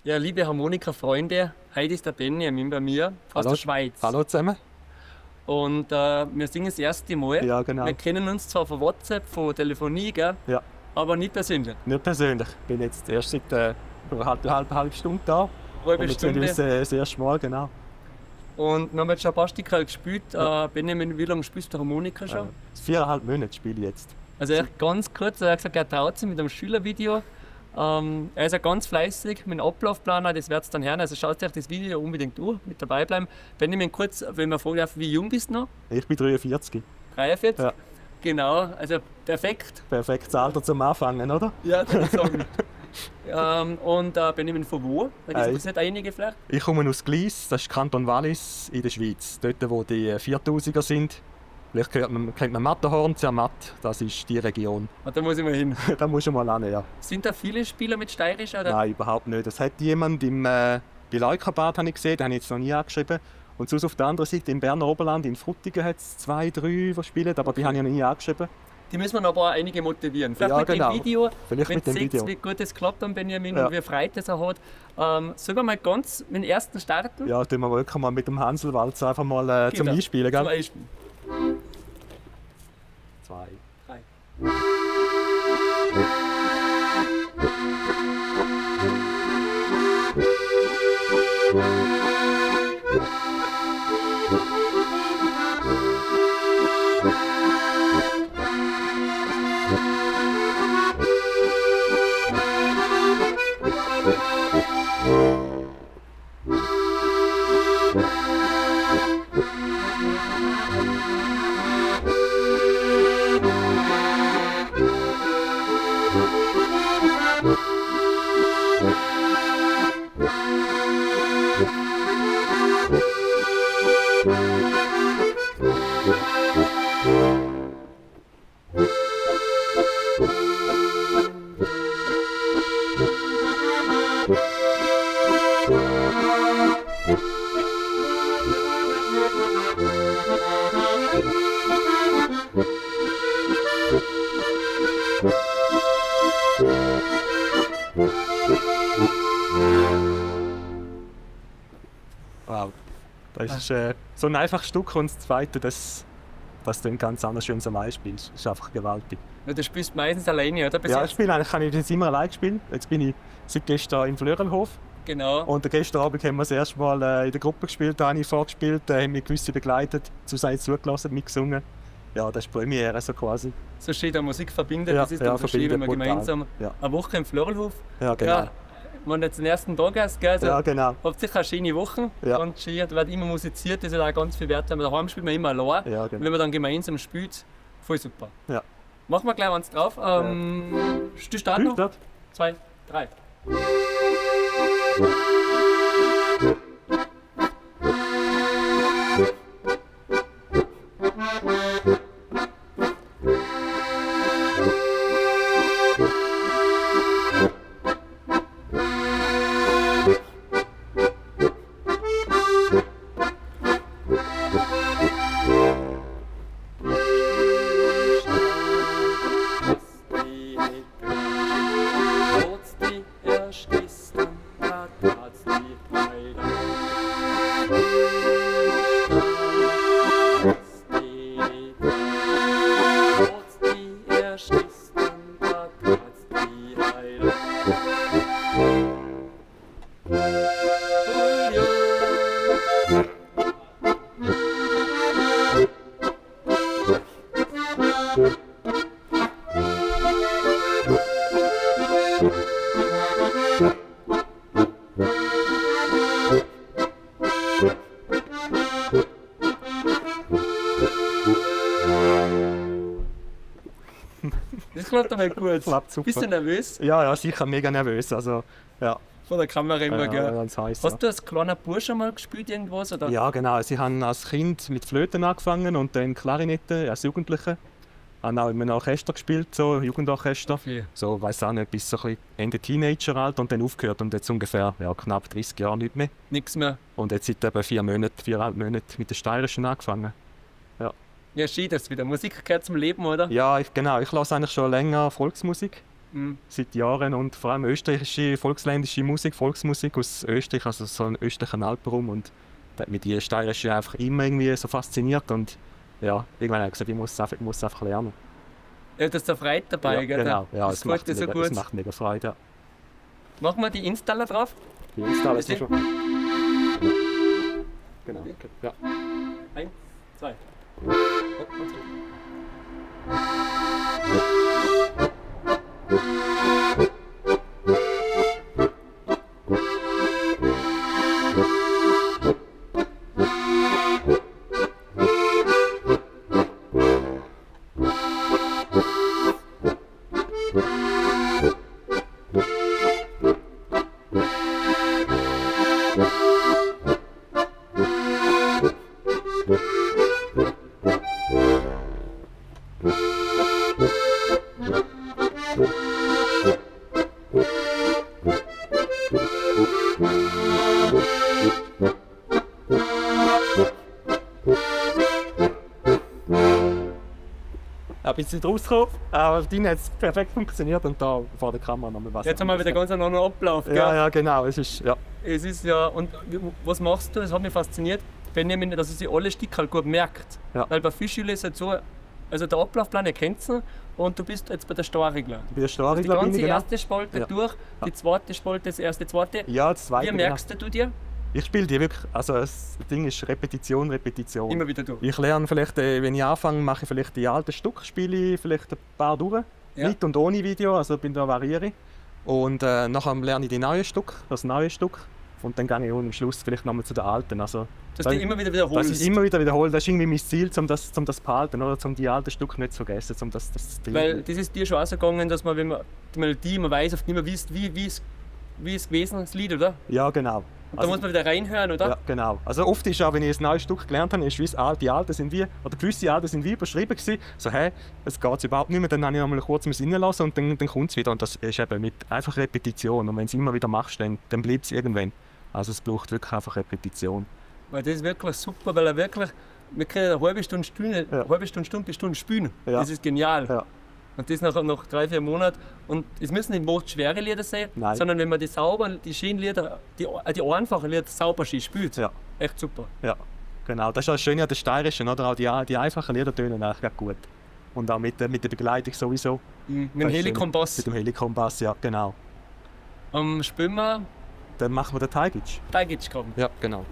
Ja, liebe Harmonika-Freunde, heute ist der Benjamin bei mir aus Hallo. der Schweiz. Hallo zusammen. Und wir singen das erste Mal. Ja, genau. Wir kennen uns zwar von WhatsApp, von Telefonie, gell? Ja. Aber nicht persönlich. Nicht persönlich. Ich bin jetzt erst seit einer halben Stunde da. Halbe Und wir sehen Stunde. uns das erste Mal, genau. Und wir haben jetzt schon ein paar Stücke gespielt. Ja. Benjamin, wie lange spielst du Harmonika schon? 4,5 Monate spiele ich jetzt. Also echt ganz kurz, er hat gesagt, er traut sich mit einem Schülervideo. Er ist ja ganz fleißig mit dem Ablaufplan, das werdet ihr dann hören. Also schaut euch das Video unbedingt an, mit dabei bleiben. Benjamin, kurz, wenn man fragen darf, wie jung bist du noch? Ich bin 43. 43? Ja. Genau, also perfekt. Perfektes Alter zum Anfangen, oder? Ja, würde ich sagen. Und Benjamin, von wo? Weil das interessiert einige vielleicht. Ich komme aus Glis, das ist Kanton Wallis in der Schweiz. Dort, wo die 4000er sind. Vielleicht kennt man Matterhorn, Zermatt, das ist die Region. Und da muss ich mal hin. Da musst du mal hin, ja. Sind da viele Spieler mit Steirisch? Oder? Nein, überhaupt nicht. Es hat jemand im bei Leukerbad, habe ich gesehen, den habe ich jetzt noch nie angeschrieben. Und sonst auf der anderen Seite, im Berner Oberland, in Frutigen, hat es 2, 3, die spielen, aber die habe ich noch nie angeschrieben. Die müssen wir noch einige motivieren. Vielleicht Ja, mit genau. dem Video, Vielleicht wenn mit dem ihr seht, Video. wie gut es klappt dann, Benjamin, Ja. und wie Freude es er hat. Sollen wir mal ganz mit dem ersten starten? Ja, tun wir wirklich mal mit dem Hanselwalzer einfach mal zum Genau. Einspielen, gell? Zum Einspielen. 2, 3. Wow. Das ist so ein einfaches Stück und das zweite, das klingt ganz anders, wenn du es allein spielst. Das ist einfach gewaltig. Ja, du spielst meistens alleine, oder? Bis Ja, ich jetzt? spiele eigentlich, kann ich jetzt immer allein spielen. Jetzt bin ich seit gestern im Flörelhof. Genau. Und gestern Abend haben wir das erste Mal in der Gruppe gespielt, da habe ich vorgespielt, haben mich gewisse begleitet, zusammen zugelassen, mitgesungen. Ja, das ist die Premiere so quasi. So schön, da Musik verbindet, Ja, das ist dann ja, so schön, wenn man verbindet brutal. gemeinsam Ja. eine Woche im Flörelhof. Ja, genau. Ja, wenn du jetzt den ersten Tag hast, gell, also Ja, genau. habt sicher eine schöne Woche. Ja. Ganz schön, da wird immer musiziert, das ist auch ganz viel wert. Wenn man daheim spielt, man immer allein. Ja, Und genau. wenn man dann gemeinsam spielt, voll super. Ja. Machen wir gleich eins drauf. Du starten noch? Start. 2, 3. Das klappt aber gut. Klappt super. Bist du nervös? Ja, ja, sicher mega nervös. Also, ja. Vor der Kamera immer, Ja, gell? ganz heiß. Hast du als kleiner Bursch schon mal gespielt irgendwas? Oder? Ja, genau. Also ich habe als Kind mit Flöten angefangen und dann Klarinette als Jugendlicher. Ich habe auch in einem Orchester gespielt, so Jugendorchester. Okay. So, weiss auch nicht, bis so ein bisschen Ende Teenageralter und dann aufgehört und jetzt ungefähr ja, knapp 30 Jahre nicht mehr. Nix mehr. Und jetzt seit eben 4 Monaten, 4,5 Monaten mit den Steirischen angefangen. Ja. Ja, schön, dass wieder Musik gehört zum Leben, oder? Ja, genau. Ich höre eigentlich schon länger Volksmusik. Mhm. Seit Jahren und vor allem österreichische, volksländische Musik, Volksmusik aus Österreich, also so ein österreicher Alpenraum. Und da hat mich die steirische einfach immer irgendwie so fasziniert und ja, irgendwann habe ich gesagt, ich muss es einfach lernen. Ja, das ist der Freude dabei, ja, gell? Genau, ja, das gefällt dir so gut. Es macht mega Freude, ja. Machen wir die Installer drauf? Die Installer ist schon. Genau, ja. 1, 2. Ein bisschen rausgekommen, aber dein hat es perfekt funktioniert und da vor der Kamera nochmal was. Jetzt haben wir wieder ganz einen anderen Ablauf, gell? Ja, ja, genau. Es ist, ja. Es ist ja, und was machst du? Das hat mich fasziniert, Benjamin, dass er sich alle Stücke halt gut merkt. Ja. Weil bei Fischschule ist es halt so, also der Ablaufplan erkennt ihn und du bist jetzt bei der Starregler. Bei der Starregler die ganze bin ich, genau. erste Spalte ja. durch, die zweite Spalte, das erste, zweite. Ja, das zweite. Wie merkst du dir? Ich spiele die wirklich, also das Ding ist Repetition, Repetition. Immer wieder durch. Ich lerne vielleicht, wenn ich anfange, mache ich vielleicht die alten Stücke, spiele ich vielleicht ein paar durch. Ja. Mit und ohne Video, also bin da variiere. Und nachher lerne ich die neuen Stück, das neue Stück. Und dann gehe ich am Schluss vielleicht nochmal zu den alten. Also, dass du immer wieder wiederholst. Dass ich immer wieder wiederhole, das ist irgendwie mein Ziel, um das zu behalten, oder? Um die alten Stücke nicht zu vergessen. Um das zu Weil das ist dir schon auch so gegangen, dass man, wenn man die Melodie, man weiß oft nicht mehr, wie es gewesen, das Lied, oder? Ja, genau. Und da muss man wieder reinhören, oder? Ja, genau. Also oft ist auch, wenn ich ein neues Stück gelernt habe, ist wie die alten sind wie, oder gewisse alten sind wie überschrieben gewesen. So, hä, es geht überhaupt nicht mehr, dann habe ich noch mal kurz reinlassen und dann kommt es wieder. Und das ist eben mit einfach Repetition. Und wenn du es immer wieder machst, dann bleibt es irgendwann. Also es braucht wirklich einfach Repetition. Weil das ist wirklich super, weil er wirklich, wir können eine halbe Stunde, Stunde, ja. halbe Stunde, Stunde bis Stunde spielen. Ja. Das ist genial. Ja. Und das nach 3-4 Monaten. Und es müssen nicht most schwere Lieder sein, Nein. sondern wenn man die sauberen, die schönen Lieder, die einfachen Lieder sauber schön spielt. Ja. Echt super. Ja, genau. Das ist auch das Schöne an der Steirischen, oder? Auch die einfachen Lieder tönen eigentlich gut. Und auch mit der Begleitung sowieso. Mhm. Mit dem Helikon-Bass. Mit dem Helikon-Bass, ja, genau. Spielen wir... Dann machen wir den Teigitsch. Teigitsch kommen. Ja, genau.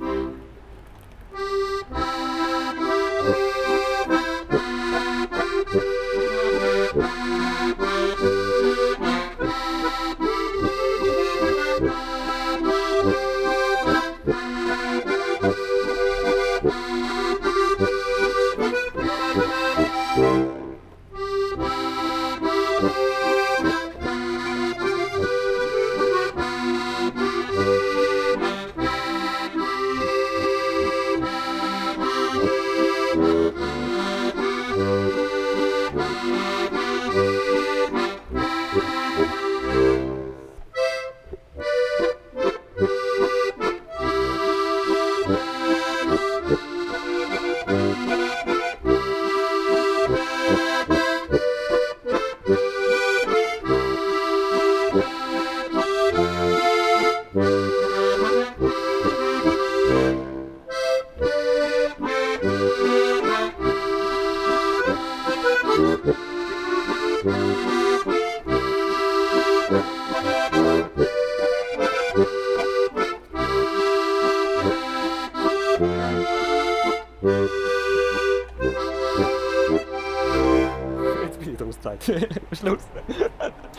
Jetzt bin ich rausgezeigt. Schluss.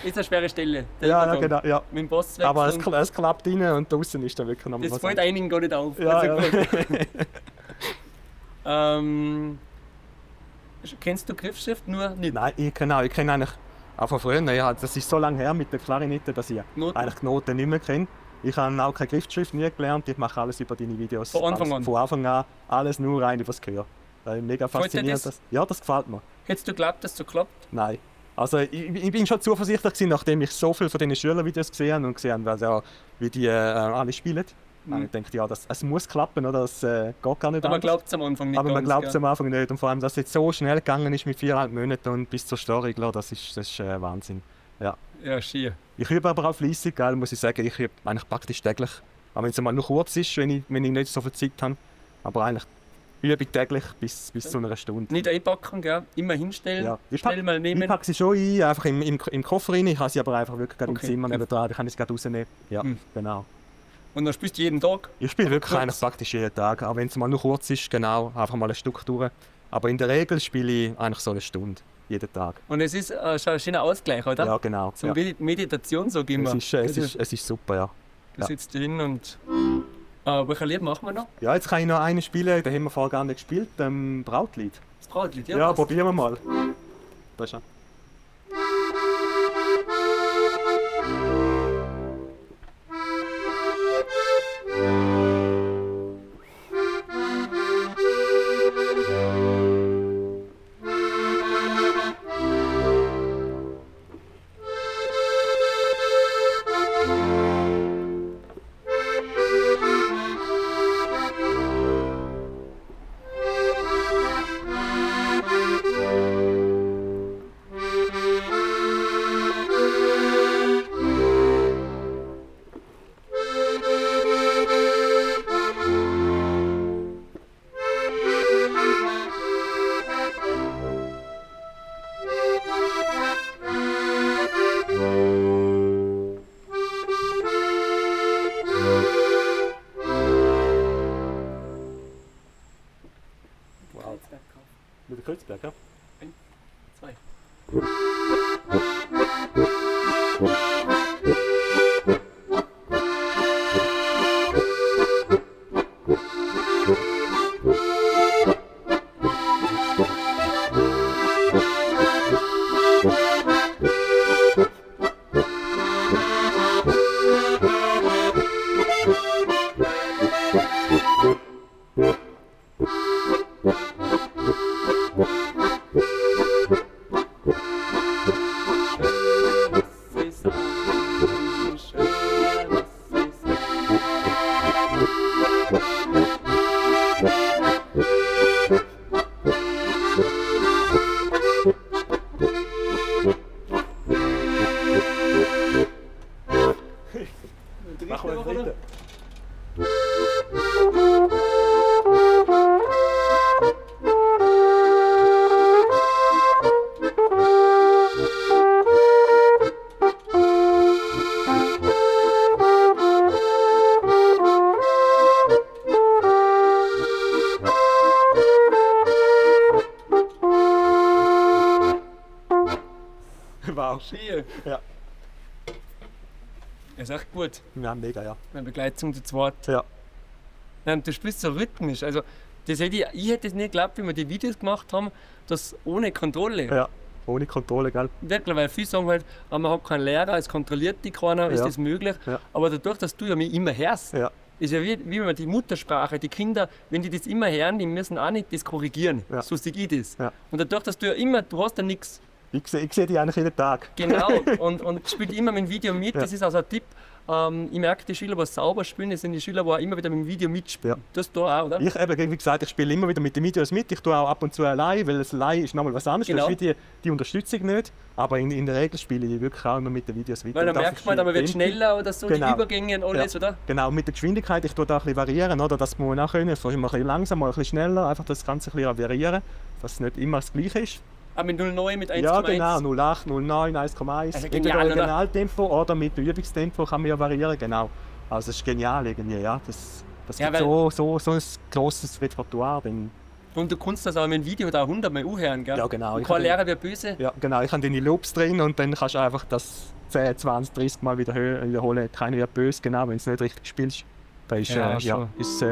Ist eine schwere Stelle. Ja, ja, genau. Ja. Mit dem Boss wechseln. Aber es klappt rein und draußen ist da wirklich noch das was. fällt einigen gar nicht auf. Ja, also, ja. Kennst du Griffschrift nur nicht? Nein, ich kenne eigentlich auch von früher. Ja, das ist so lange her mit der Klarinette, dass ich Noten. eigentlich die Noten nicht mehr kenne. Ich habe auch keine Griffschrift nie gelernt. Ich mache alles über deine Videos. Von Anfang an? Von Anfang an. Alles nur rein übers Gehör. Das ist mega faszinierend. Das? Ja, das gefällt mir. Hättest du geglaubt, dass es so klappt? Nein. Also ich bin schon zuversichtlich gewesen, nachdem ich so viel von diesen Schülervideos gesehen habe und gesehen habe, ja, wie die alle spielen. Mhm. Ich denke, ja, es muss klappen, oder? Das geht gar nicht. Aber man glaubt es am Anfang nicht. Aber man glaubt es am Anfang nicht. Und vor allem, dass es jetzt so schnell gegangen ist mit 4,5 Monaten und bis zur Story, das ist Wahnsinn. Ja. Ja, schier. Ich übe aber auch fleissig, gell, muss ich sagen. Ich übe eigentlich praktisch täglich. Auch wenn es mal nur kurz ist, wenn ich nicht so viel Zeit habe. Aber eigentlich übe ich täglich bis zu einer Stunde. Nicht einpacken, gell? Immer hinstellen, ja. Schnell mal nehmen. Ich packe sie schon ein, einfach im Koffer rein. Ich habe sie aber einfach wirklich gerade im Zimmer nebendran. Ich kann es gerade rausnehmen. Ja, genau. Und dann spielst du jeden Tag? Ich spiele wirklich eigentlich praktisch jeden Tag. Auch wenn es mal nur kurz ist, genau. Einfach mal ein Stück durch. Aber in der Regel spiele ich eigentlich so eine Stunde. Jeden Tag. Und es ist schon ein schöner Ausgleich, oder? Ja, genau. So Meditation, sag ich immer. Es ist super, ja. Du sitzt hin und... Welcher Lied machen wir noch? Ja, jetzt kann ich noch einen spielen, den haben wir vorher gar nicht gespielt, Brautlied. Das Brautlied, ja. Ja, probieren wir mal. Da ist er. Kreuzberg, ja? 1, 2. Machen wir den dritten. Wow. Schier. Ja. Ist echt gut. Ja, mega, ja. Eine Begleitung zu zweit. Ja. Nein, du spielst so rhythmisch. Also, das hätte ich hätte es nie geglaubt, wie wir die Videos gemacht haben, dass ohne Kontrolle. Ja, ohne Kontrolle, gell? Wirklich, weil viele sagen halt, man hat keinen Lehrer, es kontrolliert die keiner, ist das möglich? Ja. Aber dadurch, dass du ja mich immer hörst, ja. ist ja wie wenn man die Muttersprache, die Kinder, wenn die das immer hören, die müssen auch nicht das korrigieren. Ja. So sehe ich das. Ja. Und dadurch, dass du ja immer, du hast ja nichts. Ich sehe die eigentlich jeden Tag. Genau, und spielt immer mit dem Video mit, Ja. Das ist also ein Tipp. Ich merke, die Schüler, die sauber spielen, das sind die Schüler, die auch immer wieder mit dem Video mitspielen. Ja. Das da auch, oder? Ich eben, wie gesagt, ich spiele immer wieder mit den Videos mit. Ich tue auch ab und zu allein, weil es allein ist nochmal was anderes. Genau. Das ist wie die Unterstützung nicht. Aber in der Regel spiele ich wirklich auch immer mit den Videos mit. Weil dann Und merkt man, man wird schneller oder so, Genau. die Übergänge und alles, Ja. oder? Genau, mit der Geschwindigkeit, ich tue da ein bisschen variieren, oder? Das muss man auch können. Mal ein bisschen langsam, mal ein bisschen schneller, einfach das Ganze ein bisschen variieren, dass es nicht immer das Gleiche ist. Ah, mit 0,9, mit 1,1? Ja, genau, 0,8, 0,9, 1,1. Also Entweder genial, oder? Originaltempo oder mit Übungstempo kann man ja variieren, genau. Also es ist genial irgendwie, ja. Das Ja, gibt weil- so ein grosses Repertoire. Dann, Und du kannst das auch mit dem Video da 100 Mal anhören, gell? Ja, genau. Und Ich kein hab Lehrer wird böse. ja, genau, ich habe deine Loops drin und dann kannst du einfach das 10, 20, 30 Mal wiederholen. Keiner wird böse, genau, wenn du es nicht richtig spielst. Das ist, Ja, ja, schon.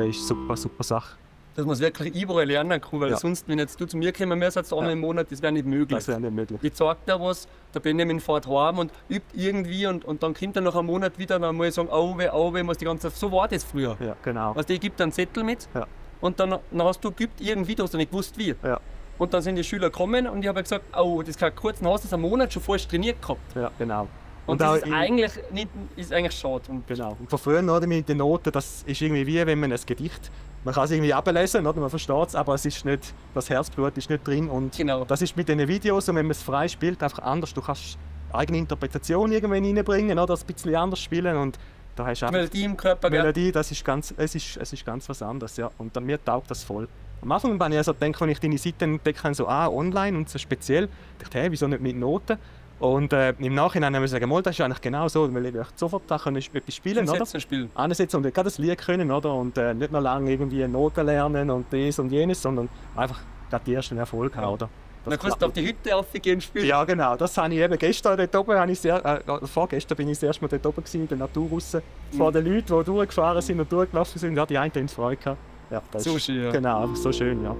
ist super, super Sache. Dass man es wirklich überall lernen kann, weil Ja. sonst, wenn jetzt du zu mir kommen müsstest, einmal im Monat, das wäre nicht möglich. Das wäre nicht möglich. Ich zeig dir was, der Benjamin fährt heim und übt irgendwie und dann kommt er nach einem Monat wieder und dann muss ich sagen, au weh, au weh, muss die ganze Zeit. So war das früher. Ja, genau. Weißt du, ich gebe dir einen Zettel mit Ja. und dann hast du geübt irgendwie, du hast ja nicht gewusst wie. Ja. Und dann sind die Schüler gekommen und ich habe gesagt, oh, das kann kurz, dann hast du das einen Monat schon falsch trainiert gehabt. Ja, genau. Und, auch das ist in- eigentlich, nicht, ist eigentlich schade. Und Genau. Und von früher, oder, mit den Noten, das ist irgendwie wie wenn man ein Gedicht, man kann es irgendwie ablesen, oder, man versteht es, aber es ist nicht, das Herzblut ist nicht drin. Und Genau. das ist mit diesen Videos, und wenn man es frei spielt, einfach anders. Du kannst eigene Interpretation irgendwann reinbringen, oder? Ein bisschen anders spielen und da hast du einfach Melodie im Körper, gell? Melodie, das ist ganz, es ist ganz was anderes, ja. Und dann, mir taugt das voll. Am Anfang bin ich also gedacht, als ich deine Seite entdeckt habe, so, ah, online und so speziell, dachte ich, hey, wieso nicht mit Noten? Und im Nachhinein haben wir gesagt, mal, das ist eigentlich genau so, weil ich sofort da können etwas spielen, oder? Spielen. Ansetzen und gerade das Lied können, oder? Und nicht noch lange irgendwie Noten lernen und das und jenes, sondern einfach gerade die ersten Erfolg haben, oder? Das Dann kannst du auf die Hütte raufgehen und spielen. Ja, genau. Das habe ich eben gestern dort oben, habe ich sehr, vorgestern bin ich das erste Mal dort oben gewesen, in der Natur raus, vor den Leuten, die durchgefahren sind und durchgelaufen sind. Ja, die einen haben Freude gehabt. Ja, das So ist, schön, ja. Genau, einfach so schön, ja.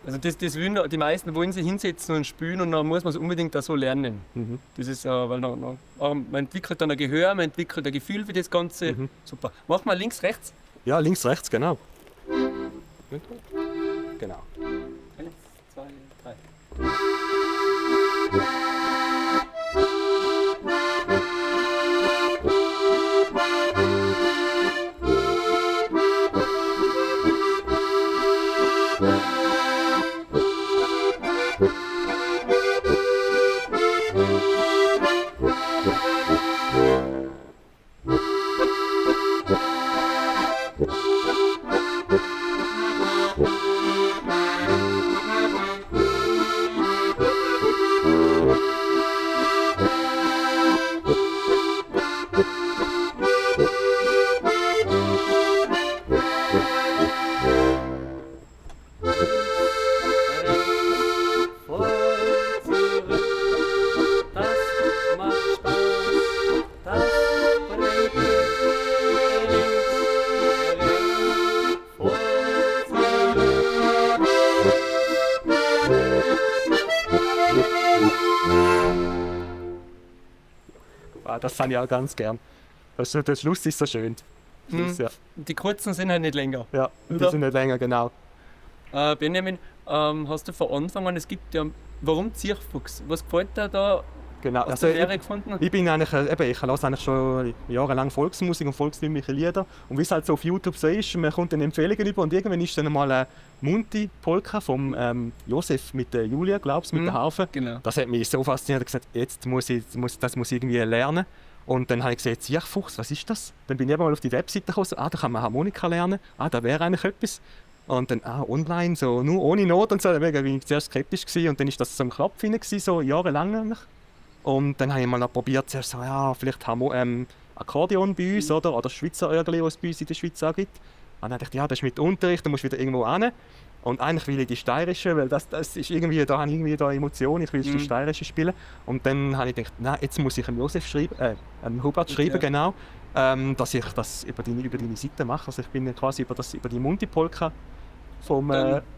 Also das wollen, die meisten wollen sich hinsetzen und spielen und dann muss man es unbedingt auch so lernen. Das ist, weil dann, man entwickelt dann ein Gehör, man entwickelt ein Gefühl für das Ganze. Super. Mach mal links, rechts. Ja, links, rechts, genau. Genau. 1, 2, 3. Das habe ich auch ganz gern. Der Schluss ist so schön. Schluss, ja. Die kurzen sind halt nicht länger. Ja, die sind nicht länger, genau. Benjamin, hast du von Anfang an, es gibt ja, warum Zirchfuchs? Was gefällt dir da? Genau. Hast Also, du Lehre gefunden? Ich bin eigentlich, eben, ich höre eigentlich schon jahrelang Volksmusik und volkstümliche Lieder. Und wie es halt so auf YouTube so ist, man kommt dann Empfehlungen über und irgendwann ist dann mal eine Munti-Polka vom Josef mit der Julia, glaubst du, mit der Harfe. Genau. Das hat mich so fasziniert, ich habe gesagt, jetzt muss ich, das muss ich irgendwie lernen. Und dann habe ich gesehen, Zirchfuchs, was ist das? Dann bin ich eben mal auf die Webseite gekommen, so, ah, da kann man Harmonika lernen, ah, da wäre eigentlich etwas. Und dann, ah, online, so, nur ohne Not und so, da bin ich zuerst skeptisch gewesen und dann ist das so im Kopf hinein gewesen, so jahrelang eigentlich. Und dann habe ich mal noch probiert, zuerst so, ja, vielleicht Akkordeon bei uns, oder? Oder Schweizer Örgeli, was es bei uns in der Schweiz auch gibt. Und dann dachte ich, ja, das ist mit Unterricht, da musst du wieder irgendwo hin. Und eigentlich will ich die steirische, weil das ist irgendwie, da habe ich irgendwie da Emotionen, ich will die steirische spielen. Und dann habe ich gedacht, nein, jetzt muss ich dem Josef schreiben, dem Hubert schreiben, genau, dass ich das über deine Seite mache. Also ich bin quasi über die Munti-Polka vom,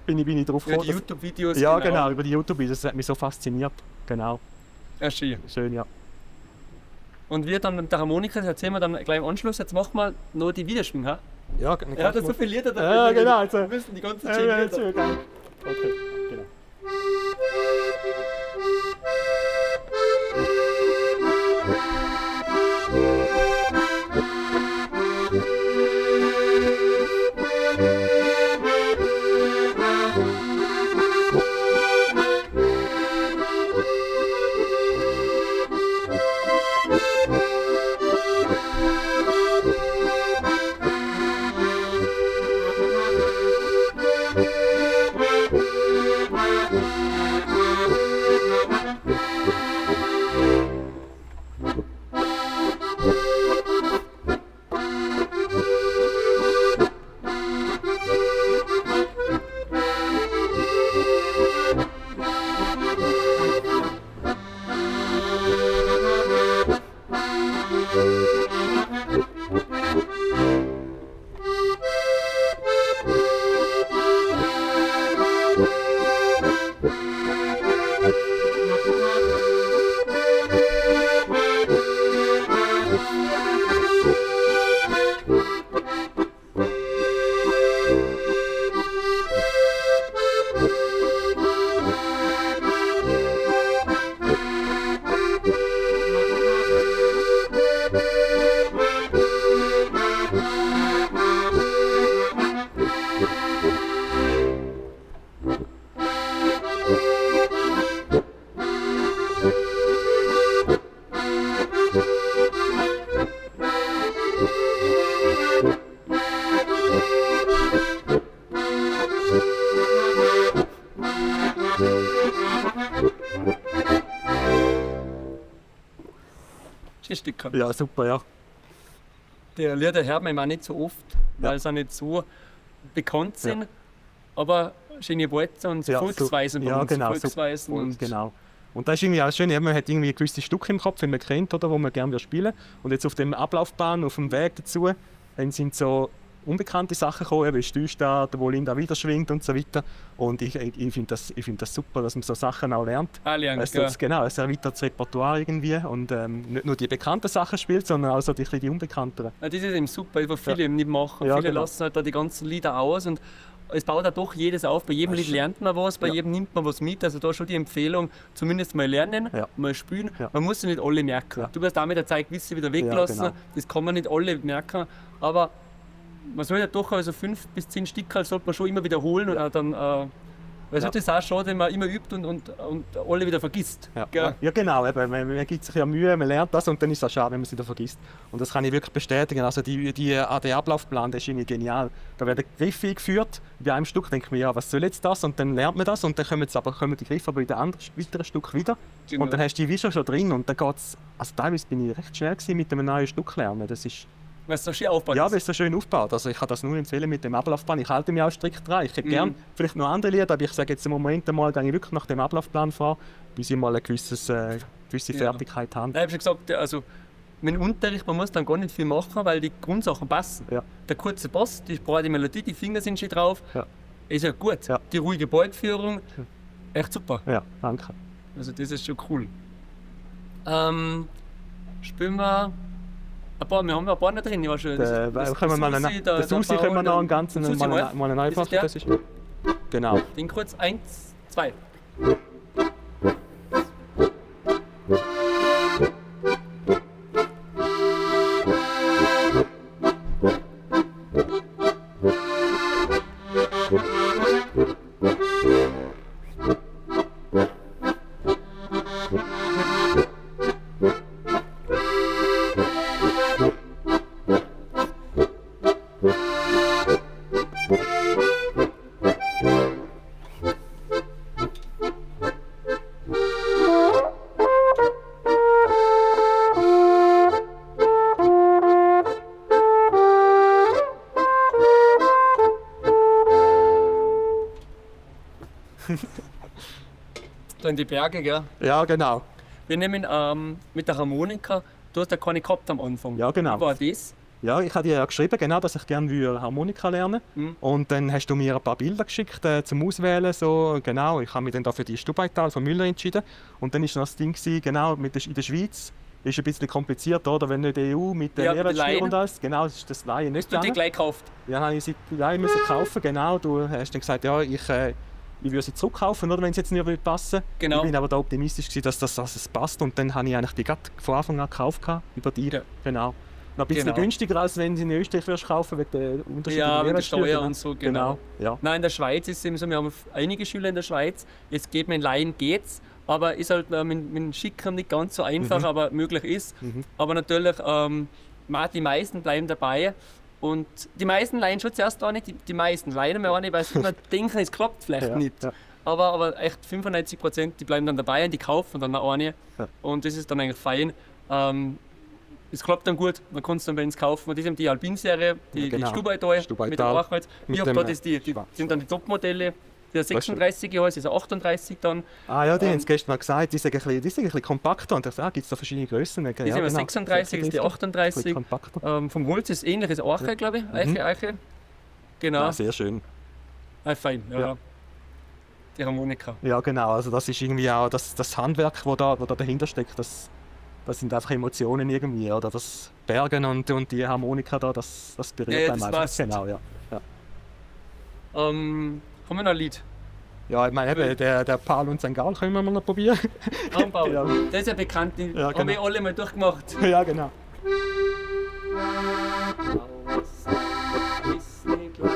bin ich drauf Über die YouTube-Videos. Ja, genau, über die YouTube-Videos. Das hat mich so fasziniert. Genau. Ja, schön. Schön, ja. Und wir dann mit der Harmonika, das erzählen wir dann gleich im Anschluss. Jetzt machen wir noch die Wiederschwingung, ha? Ja, genau. Er hat ja so viele Lieder da. Ja, genau. Also, wir müssen die ganze Zeit ja, ja, okay, genau. alte Stücke. Ja, super, ja. Die Lieder hört man immer nicht so oft, weil sie auch nicht so bekannt sind. Ja. Aber schöne Walzer und ja, Volksweisen bei uns. Genau, Volksweisen und genau. Und das ist irgendwie auch schön, man hat irgendwie gewisse Stücke im Kopf, die man kennt oder wo man gerne spielen. Und jetzt auf dem Ablaufbahn, auf dem Weg dazu, dann sind so unbekannte Sachen gekommen, eben Steuerstaat, wo Linda wieder schwingt und so weiter. Und ich finde das, find das super, dass man so Sachen auch lernt. Lernt, ja. Genau, es erweitert das Repertoire irgendwie und nicht nur die bekannten Sachen spielt, sondern auch so die unbekannteren. Ja, das ist eben super, was viele eben nicht machen. Ja, viele genau. Lassen halt da die ganzen Lieder aus und es baut auch doch jedes auf. Bei jedem Lied lernt man was, bei jedem nimmt man was mit. Also da schon die Empfehlung, zumindest mal lernen, mal spielen. Ja. Man muss sie nicht alle merken. Ja. Du wirst damit der Zeit gewisse wieder weglassen. Ja, genau. Das kann man nicht alle merken. Aber man sollte ja doch also 5 bis 10 Stück sollte man schon immer wiederholen und auch dann. Weil es ist auch schade, wenn man immer übt und alle wieder vergisst. Ja, ja genau, eben, man gibt sich ja Mühe, man lernt das und dann ist es auch schade, wenn man es wieder vergisst. Und das kann ich wirklich bestätigen. Also der Ablaufplan, der ist irgendwie genial. Da werden Griffe eingeführt, bei einem Stück denkt man, ja, was soll jetzt das? Und dann lernt man das und dann kommen die Griffe aber in dem anderen weiteren Stück wieder. Genau. Und dann hast du die wie schon drin und dann geht's. Also teilweise bin ich recht schnell gewesen mit einem neuen Stück lernen. Das ist. Weil es so schön aufgebaut ja, ist. weil es so schön aufgebaut. Also ich kann das nur empfehlen mit dem Ablaufplan. Ich halte mich auch strikt dran. Ich hätte gerne vielleicht noch andere Lieder, aber ich sage jetzt im Moment einmal, gehe ich wirklich nach dem Ablaufplan vor, bis ich mal eine gewisse Fertigkeit habe. Nein, ich habe schon gesagt, also mit dem Unterricht, man muss dann gar nicht viel machen, weil die Grundsachen passen. Ja. Der kurze Bass, die breite Melodie, die Finger sind schön drauf. Ja. Ist ja gut. Ja. Die ruhige Balgführung, echt super. Ja, danke. Also das ist schon cool. Spielen wir... Ein paar, wir haben ein paar noch drin, ich war schon. Der Susi können wir noch einen ganzen mal einen einfachen. Das ist genau. Den kurz 1, 2. Da in die Berge, gell? Ja, genau. Wir nehmen mit der Harmonika, du hast ja keine gehabt am Anfang. Ja, genau. Wie war das? Ja, ich habe dir ja geschrieben, genau, dass ich gerne Harmonika lernen würde. Mhm. Und dann hast du mir ein paar Bilder geschickt zum Auswählen. So, genau. Ich habe mich dann da für die Stubaital von Müller entschieden. Und dann war noch das Ding, genau, in der Schweiz ist ein bisschen kompliziert, oder? Wenn nicht die EU mit der Mehrwertsteuer und alles. Genau, das ist das Leihen nicht. Hast du die gleich gekauft? Ja, habe ich sie gleich müssen kaufen, genau. Du hast dann gesagt, ja, ich würde sie zurückkaufen, oder, wenn es jetzt nicht passen würde. Genau. Ich bin aber da optimistisch gewesen, dass das passt. Und dann habe ich eigentlich die gerade von Anfang an gekauft über dich. Ja. Genau. Noch ein bisschen günstiger, als wenn sie in Österreich würdest kaufen, wegen der Unterschiede ja, der mit der Steuer und so, genau. Ja. Nein, in der Schweiz ist es eben so, wir haben einige Schüler in der Schweiz, es geht mit Laien geht's, aber ist halt mit dem Schicken nicht ganz so einfach, aber möglich ist. Mhm. Aber natürlich, die meisten bleiben dabei. Und die meisten leihen schon zuerst auch nicht, die meisten leihen mir auch nicht, weil sie immer denken, es klappt vielleicht nicht. Ja. Aber echt 95%, die bleiben dann dabei und die kaufen dann auch eine. Ja. Und das ist dann eigentlich fein. Es klappt dann gut, man kann es dann bei uns kaufen. Und das ist eben die Alpin-Serie, die, genau. die Stubaital mit dem Eichholz. Ich hab da das, die sind dann die Topmodelle. Der 36 heißt, ist 38 dann. Ah ja, die haben es gestern mal gesagt, die sind ein bisschen kompakter. Und ich sage, gibt es da verschiedene Größen? Die sind genau. 36, ist die 38. Vom Holz ist ähnlich, ist Eiche, glaube ich. Eiche, Eiche. Genau. Ja, sehr schön. Ah, fein, ja. Die Harmonika. Ja, genau. Also das ist irgendwie auch das Handwerk, das da dahinter steckt. Das sind einfach Emotionen irgendwie, oder? Das Bergen und die Harmonika da, das berührt ja, einem das einfach. Passt. Genau, ja. Ja. Haben wir noch ein Lied? Ja, ich meine, eben, der Paul und sein Gaul können wir mal noch probieren. Paul. Ja. Der ist ja bekannt, den ja, genau. haben wir alle mal durchgemacht. Ja, genau. Und sein Gaul.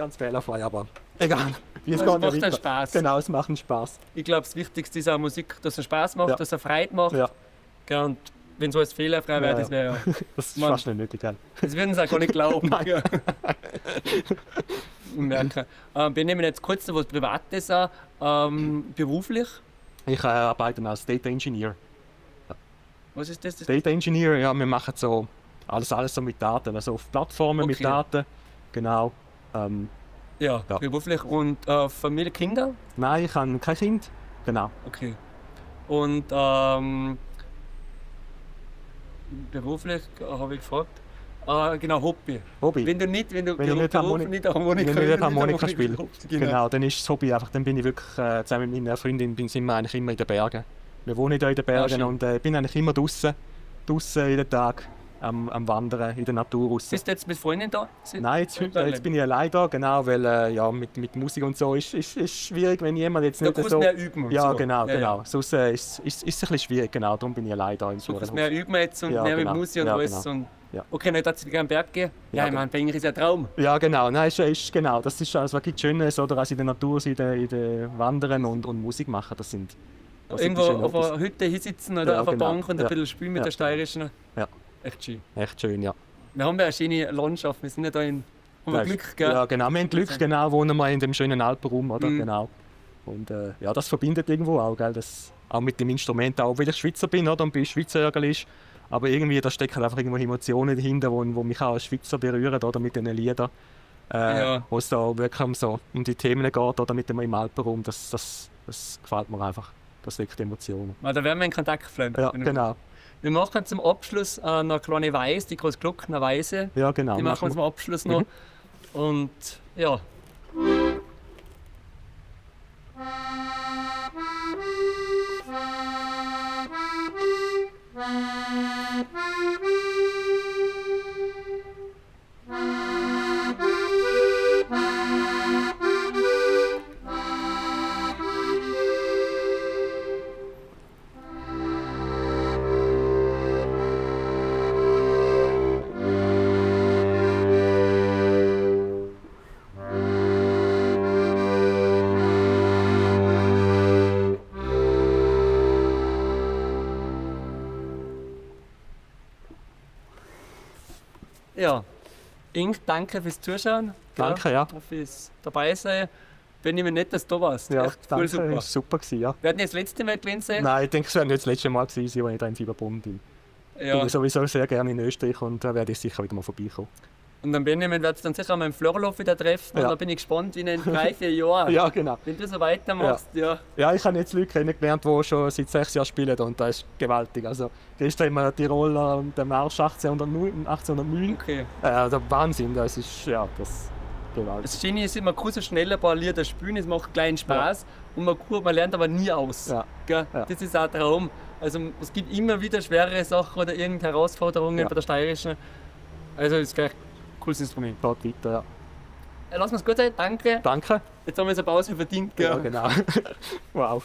ganz fehlerfrei, aber egal. Wie es geht macht dann Spaß. Genau, es macht einen Spaß. Ich glaube, das Wichtigste ist auch Musik, dass es Spaß macht, dass er Freude macht. Ja. Gell, und wenn so alles fehlerfrei wäre, das wäre ja. Das ist fast nicht nötig. Gell? Das würden sie auch gar nicht glauben. Nein. Merken. Benjamin, jetzt kurz noch was Privates auch. Beruflich? Ich arbeite als Data Engineer. Was ist das? Data Engineer, ja, wir machen so alles so mit Daten, also auf Plattformen mit Daten, genau. Ja, beruflich. Und Familie, Kinder? Nein, ich habe kein Kind, genau. Okay. Und beruflich habe ich gefragt. Genau, Hobby. Hobby. Wenn du nicht, wenn du nicht Harmonika, wenn nicht Harmonika spielst, genau. Dann ist das Hobby einfach, dann bin ich wirklich zusammen mit meiner Freundin sind wir eigentlich immer in den Bergen. Wir wohnen hier in den Bergen und bin eigentlich immer draußen jeden Tag am Wandern, in der Natur raus. Bist du jetzt mit Freundin da? Nein, jetzt bin ich allein da, genau, weil ja, mit Musik und so ist schwierig, wenn jemand jetzt nicht da so... mehr üben und ja, so. Genau, ja, genau. Sonst ist es ein bisschen schwierig, genau, darum bin ich allein da. Du kannst mehr üben jetzt und ja, mehr mit Musik und ja, alles. Genau. Und ja. Okay, dann darfst du wieder am Berg gehen. Ja, ich meine, Berg ist ja ein Traum. Ja, genau. Nein, ist, genau. Das ist also wirklich Schönes, oder? Also in der Natur sein, in der Wandern und Musik machen, das sind... Das irgendwo sind auf einer Hütte hinsitzen oder ja, auf einer Bank und ein bisschen spielen mit der steirischen. Ja. Echt schön. Echt schön, ja. Wir haben ja eine schöne Landschaft, wir sind ja da in... Haben wir Glück, gell? Ja, genau. Wir haben Glück, genau, wohnen wir in dem schönen Alpenraum, oder? Mhm. Genau. Und ja, das verbindet irgendwo auch, gell? Das, auch mit dem Instrument, auch weil ich Schweizer bin, oder? Und bei Schweizer ist. Aber irgendwie, da stecken einfach irgendwo Emotionen dahinter, die mich auch als Schweizer berühren, oder? Mit diesen Liedern. Wo es da wirklich um, so, um die Themen geht, oder? Mit dem im Alpenraum, das gefällt mir einfach. Das weckt Emotionen. Ja, da werden wir in Kontakt bleiben. Ja, genau. Wir machen zum Abschluss noch eine kleine Weise, die Großglockner Weise. Ja, genau. Die machen wir zum Abschluss noch. Mhm. Und ja. Ja, Ing, danke fürs Zuschauen. Danke, ja. Fürs Dabeisein. Benjamin, nett, dass du da warst. Ja, echt danke, voll super. War super gewesen, ja. Werden jetzt das letzte Mal gewesen sein? Nein, ich denke, es wird nicht das letzte Mal gewesen sein, als ich da in Fieberbrunn bin. Ja. Ich bin sowieso sehr gerne in Österreich und da werde ich sicher wieder mal vorbeikommen. Und dann Benjamin wird dann sicher an meinem Florlof wieder treffen. Ja. Und da bin ich gespannt, wie in 3-4 Jahren. Ja, genau. Wenn du so weitermachst, ja. Ja, ich habe jetzt Leute kennengelernt, die schon seit 6 Jahren spielen und das ist gewaltig. Also gestern haben wir Tiroler und der Marsch 1809. Okay. Der Wahnsinn, das ist, ja, das gewaltig. Das Schöne ist, man kann so schnell ein paar Lieder spielen, es macht kleinen Spaß und man lernt aber nie aus. Ja. Gell? Ja. Das ist auch ein Traum. Also es gibt immer wieder schwerere Sachen oder irgendeine Herausforderungen bei der steirischen. Also es ist gleich cooles Instrument. Geht weiter, ja. Lass uns gut sein, danke. Danke. Jetzt haben wir eine Pause verdient. Gell? Ja, genau. Wow.